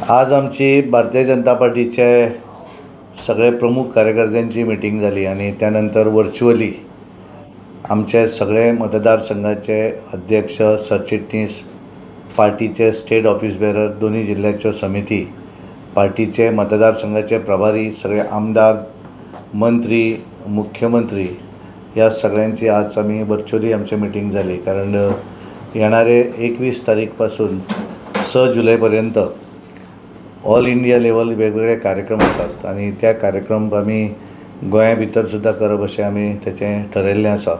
आज आमची भारतीय जनता पार्टीचे सगळे प्रमुख कार्यकर्त्यांची मिटींग जाली आनी त्यानंतर वर्च्युअली आमचे सगळे मतदारसंघाचे अध्यक्ष, सरचिटणीस, पार्टीचे स्टेट ऑफिस बेरर, दोन्ही जिल्ह्याच्यो समिती, पार्टीचे मतदारसंघाचे प्रभारी, सगळे आमदार, मंत्री, मुख्यमंत्री ह्या सगळ्यांची आज आमी वर्च्युअली आमची मिटींग जाली. कारण येणारे 21 तारीख पासून 6 जुलै पर्यंत ऑल इंडिया लेवल वेगवेगळे कार्यक्रम आसात आनी त्या कार्यक्रम आमी गोंया भितर सुद्दां करप अशें आमी तेचें ठरयल्लें आसा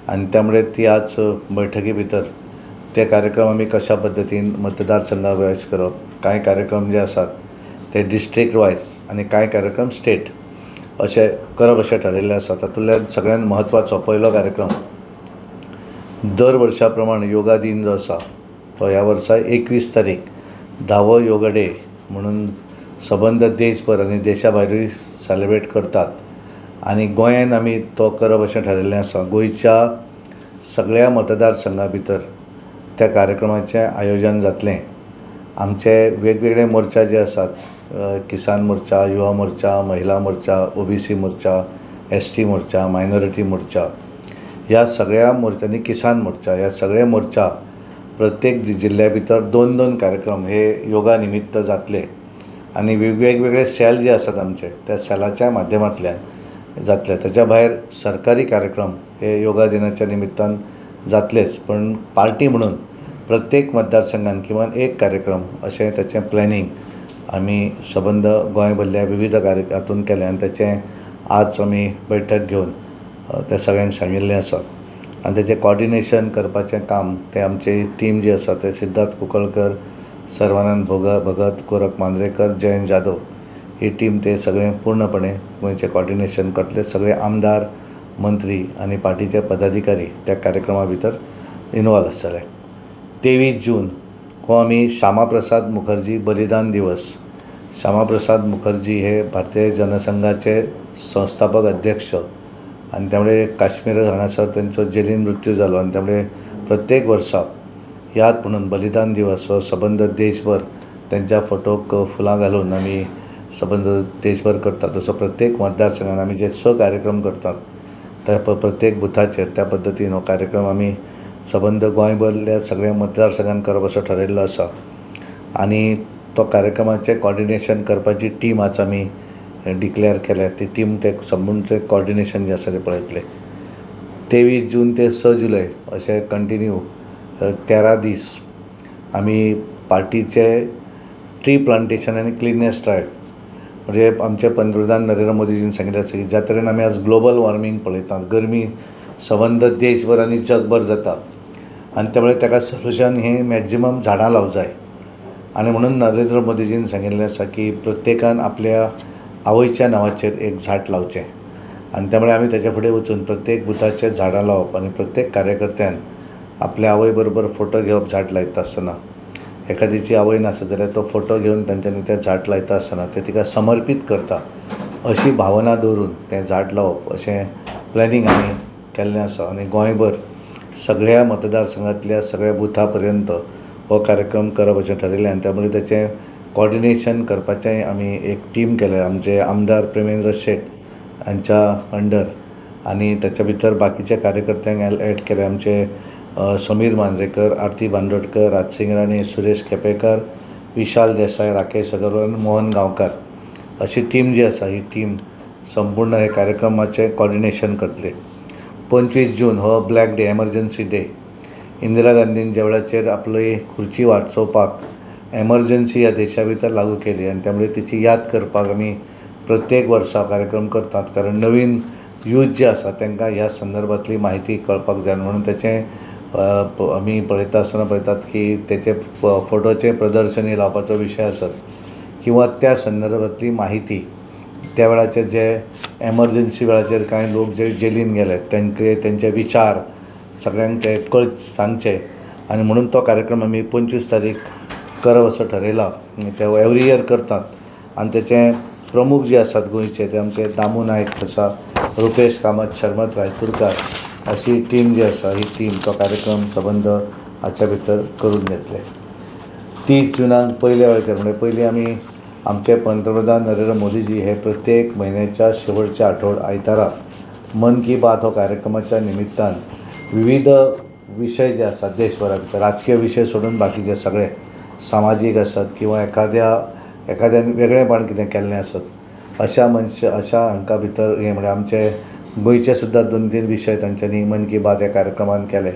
आनी त्यामुळे ती आज बैठकी भितर ते कार्यक्रम आमी कशा पद्दतीन मतदारसंघा वायज करप, कांय कार्यक्रम जे आसात ते डिस्ट्रिक्ट वायज आनी कांय कार्यक्रम स्टेट अशें करप अशें ठरयल्लें आसा. तातूंतल्यान सगळ्यांत म्हत्वाचो पयलो कार्यक्रम दर वर्सा प्रमाण योगा दिन जो आसा तो ह्या वर्सा 21 तारीख 10वो योगा डे म्हणून सबंद देशभर आनी देशा भायरूय सेलिब्रेट करतात आनी गोंयान आमी तो करप अशें ठरयल्लें आसा. गोंयच्या सगळ्या मतदारसंघा भितर त्या कार्यक्रमाचें आयोजन जातलें. आमचे वेगवेगळे मोर्चा जे आसात, किसान मोर्चा, युवा मोर्चा, महिला मोर्चा, OBC मोर्चा, ST मोर्चा, मायनॉरिटी मोर्चा, ह्या सगळ्या मोर्चांनी किसान मोर्चा, ह्या सगळ्या मोर्चा प्रत्येक जिल्ल्या भितर 2-2 कार्यक्रम हे योगा निमित्त जातले आनी वेगवेगळे सेल जे आसात आमचे त्या सेलाच्या माध्यमांतल्यान जातले. ताच्या भायर सरकारी कार्यक्रम हे योगा दिनाच्या निमित्तान जातलेच, पण पार्टी म्हणून प्रत्येक मतदारसंघान किमान एक कार्यक्रम अशें ताचें प्लॅनिंग आमी सबंद गोंय भरल्या विविध हातून केलें आनी ताचें आज आमी बैठक घेवन त्या सगळ्यांक सांगिल्लें आसा. आनी ताचें कॉर्डिनेशन करपाचें काम तें आमची टीम जी आसा ते सिद्धार्थ कुंकळकर, सर्वानंद भगत, गोरख मांद्रेकर, जयंत जाधव ही टीम ते सगळें पूर्णपणे गोंयचें कॉर्डिनेशन करतले. सगळे आमदार, मंत्री आनी पार्टीचे पदाधिकारी त्या कार्यक्रमा भितर इनवॉल्व आसतले. 23 जून हो आमी श्यामाप्रसाद मुखर्जी बलिदान दिवस. श्यामाप्रसाद मुखर्जी हे भारतीय जनसंघाचे संस्थापक अध्यक्ष आनी त्यामुळे काश्मीर हांगासर तेंचो जेलीन मृत्यू जालो आनी त्यामुळे प्रत्येक वर्सा याद म्हणून बलिदान दिवस हो सबंद देशभर तेंच्या फोटोक फुलां घालून आमी सबंद देशभर करतात. तसो प्रत्येक मतदारसंघान आमी जे 6 कार्यक्रम करतात त्या प्रत्येक बुथाचेर त्या पद्दतीन हो कार्यक्रम आमी सबंद गोंयभरल्या सगळ्या मतदारसंघान करप असो ठरयल्लो आसा आनी तो कार्यक्रमाचें कॉर्डिनेशन करपाची टीम आज आमी डिक्लेअर केल्या. ती टीम ते संपूर्ण कॉर्डिनेशन जें आसा तें पळयतले. 23 जून ते 6 जुलय अशें कंटिन्यू 13 दीस आमी पार्टीचे ट्री प्लांटेशन आनी क्लिननेस ड्रायव्ह, म्हणजे आमचे पंतप्रधान नरेंद्र मोदीजीन सांगिल्लें आसा की ज्या तरेन आमी आज ग्लोबल वॉर्मींग पळयतात, गरमी सबंद देशभर आनी जगभर जाता आनी त्यामुळे ताका सोल्युशन हें मॅक्झिमम झाडां लावंक जाय आनी म्हणून नरेंद्र मोदीजीन सांगिल्लें आसा की प्रत्येकान आपल्या आवयच्या नांवाचेर एक झाड लावचें आनी त्यामुळे आमी ताच्या फुडें वचून प्रत्येक बुथाचेर झाडां लावप आनी प्रत्येक कार्यकर्त्यान आपल्या आवय बरोबर फोटो घेवप झाड लायता आसतना, एखाद्याची आवय नासत जाल्यार तो फोटो घेवन तांच्यांनी तें झाड लायता आसतना ते तिका समर्पीत करता अशी भावना दवरून तें झाड लावप अशें प्लॅनिंग आमी केल्लें आसा आनी गोंयभर सगळ्या मतदारसंघांतल्या सगळ्या बुथा पर्यंत हो कार्यक्रम करप अशें ठरयलें आनी त्यामुळे ताचें कॉर्डिनेशन करपाचें आमी एक टीम केलें. आमचे आमदार प्रेमेंद्र शेट हांच्या अंडर आनी ताच्या भितर बाकीच्या कार्यकर्त्यांक एड केले. आमचे समीर मांद्रेकर, आरती बांदोडकर, राजसिंग राणे, सुरेश केपेकर, विशाल देसाय, राकेश अगरवाल, मोहन गांवकार अशी टीम जी आसा ही टीम संपूर्ण हे कार्यक्रमाचें कॉर्डिनेशन करतले. 25 जून हो black day, emergency day. Indira गांधीन ज्या वेळाचेर आपली खुर्ची वाचोवपाक एमर्जन्सी ह्या देशा भितर लागू केली आनी त्यामुळे तिची याद करपाक आमी प्रत्येक वर्सा कार्यक्रम करतात. कारण नवीन यूथ जे आसा तांकां ह्या संदर्भांतली म्हायती कळपाक जाय म्हणून ताचें आमी पळयता आसतना पळयतात की तेचे फोटोचें प्रदर्शनी लावपाचो विशय आसत किंवा त्या संदर्भांतली म्हायती त्या वेळाचेर जे एमर्जन्सी वेळाचेर कांय लोक जे जेलीन गेले तांकां तेंचे विचार सगळ्यांक ते कळ सांगचे आनी म्हणून तो कार्यक्रम आमी 25 तारीख करप असो ठरयला. ते एवरी इयर करतात आनी तेचे प्रमुख जे आसात गोंयचे ते आमचे दामू नायक आसा, रुपेश कामत, शर्मत रायतुरकार अशी टीम जी आसा ही टीम तो कार्यक्रम सबंद हाच्या भितर करून घेतले. 30 जुनाक पयल्या वेळाचेर म्हणजे पयलीं आमी आमचे पंतप्रधान नरेंद्र मोदीजी हे प्रत्येक म्हयन्याच्या शेवटच्या आयतारा मन की बात हो कार्यक्रमाच्या निमित्तान विविध विशय जे आसात देशभरा भितर, राजकीय विशय सोडून बाकीचे सगळे सामाजीक आसत किंवा एखाद्यान वेगळेपण कितें केल्लें आसत अशा मनशा अशा हांकां भितर हें म्हळ्यार आमचे गोंयचे सुद्दां 2-3 विशय तांच्यांनी मन की बात ह्या कार्यक्रमान केले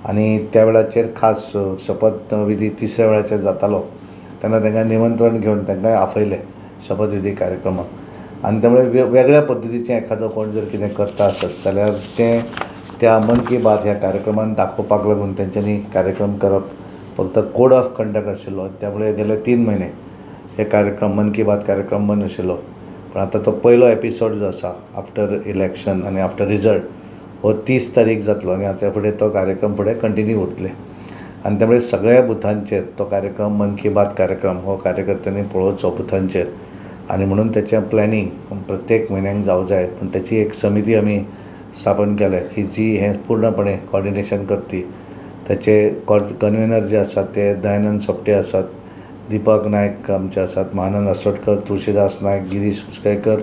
आनी त्या वेळाचेर खास शपथविधी तिसऱ्या वेळाचेर जातालो तेन्ना तांकां निमंत्रण घेवन तांकां आपयलें शपथविधी कार्यक्रमाक. आनी त्यामुळे वेगळ्या पद्दतीचें एखादो कोण जर कितें करता आसत जाल्यार तें त्या मन की बात ह्या कार्यक्रमान दाखोवपाक लागून तेंच्यांनी कार्यक्रम करप फक्त कोड ऑफ कंडक्ट आशिल्लो. त्यामुळे गेले 3 म्हयने हे कार्यक्रम मन की बात कार्यक्रम बंद आशिल्लो, पण आतां तो पयलो एपिसोड जो आसा आफ्टर इलेक्शन आनी आफ्टर रिजल्ट हो 30 तारीख जातलो आनी आतां फुडें तो कार्यक्रम फुडें कंटिन्यू उरतले. आनी त्यामुळे सगळ्या बुथांचेर तो कार्यक्रम मन की बात कार्यक्रम हो कार्यकर्त्यांनी पळोवचो बुथांचेर आनी म्हणून तेचें प्लॅनिंग प्रत्येक म्हयन्याक जावं जाय. पूण तेची एक समिती आमी स्थापन केल्या की जी हें पूर्णपणे कॉर्डिनेशन करती. ताचे कन्वेनर जे आसात ते दयानंद सोपटे आसात, दीपक नायक आमचे आसात, महानंद आसोटकर, तुळशीदास नायक, गिरीश उसकायकर,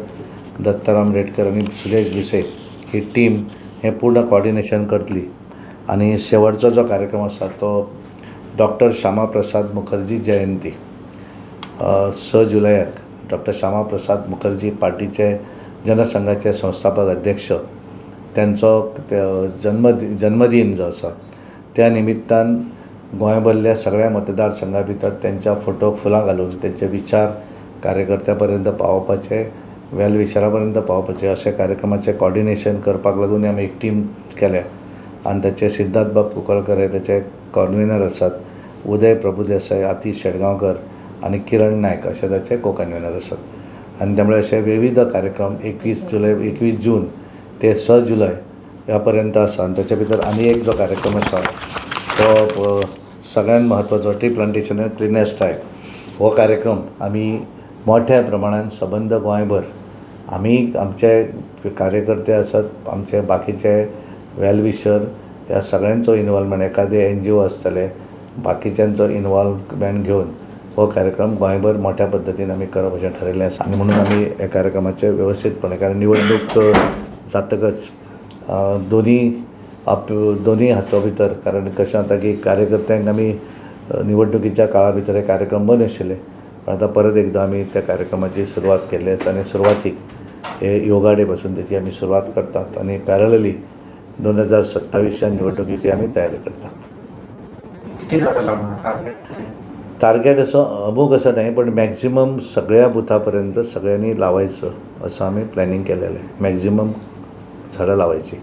दत्ताराम रेडकर आनी सुरेश भिसे ही टीम हें पूर्ण कॉर्डिनेशन करतली. आनी शेवटचो जो कार्यक्रम आसा तो डॉक्टर श्यामा प्रसाद मुखर्जी जयंती 6 जुलयाक डॉक्टर श्यामा प्रसाद मुखर्जी पार्टीचे जनसंघाचे संस्थापक अध्यक्ष त्यांचो जन्मदीन जो आसा त्या निमित्तान गोंयभरल्या सगळ्या मतदारसंघा भितर त्यांच्या फोटोक फुलां घालून त्यांचे विचार कार्यकर्त्या पर्यंत पावोवपाचे, वेल विचारा पर्यंत पावोवपाचे अशे कार्यक्रमाचें कॉर्डिनेशन करपाक लागून आमी एक टीम केल्या आनी ताचे सिद्धार्थ बाब कुंकळकर हे ताचे कन्वेनर आसात, उदय प्रभुदेसाय, आतिश शेटगांवकर आनी किरण नायक अशे ताचे को कन्वेनर आसात. आनी त्यामुळे अशे विविध कार्यक्रम 21 जून ते 6 जुलय ह्या पर्यंत आसा. आनी ताच्या भितर आनी एक जो कार्यक्रम आसा तो सगळ्यात म्हत्वाचो ट्री प्लांटेशन आनी क्लिननेस ड्रायव्ह हो कार्यक्रम आमी मोठ्या प्रमाणान सबंद गोंयभर आमी आमचे कार्यकर्ते आसात, आमचे बाकीचे वेलविशर ह्या सगळ्यांचो इनवॉल्वमेंट, एखादे NGO आसतले बाकीच्यांचो इनवॉल्वमेंट घेवन हो कार्यक्रम गोंयभर मोठ्या पद्दतीन आमी करप अशें ठरयल्लें आसा. आनी म्हणून आमी ह्या कार्यक्रमाचें वेवस्थीतपणे, कारण निवडणूक जातकच दोनी हातो भितर, कारण कशें जाता की कार्यकर्त्यांक आमी निवडणुकीच्या काळा भितर हे कार्यक्रम बंद आशिल्ले, पण आतां परत एकदां आमी त्या कार्यक्रमाची सुरवात केल्ली आसा आनी सुरवातीक हे योगा डे पासून तेची आमी सुरवात करतात आनी पॅरलली 2027च्या निवडणुकीची आमी तयारी करतात. टार्गेट असो अमूक असं नाही, पण मॅक्झिमम सगळ्या बुथा पर्यंत सगळ्यांनी लावायचं असं आम्ही प्लॅनिंग केलेलं आहे. मॅक्झिमम झाडं लावायची.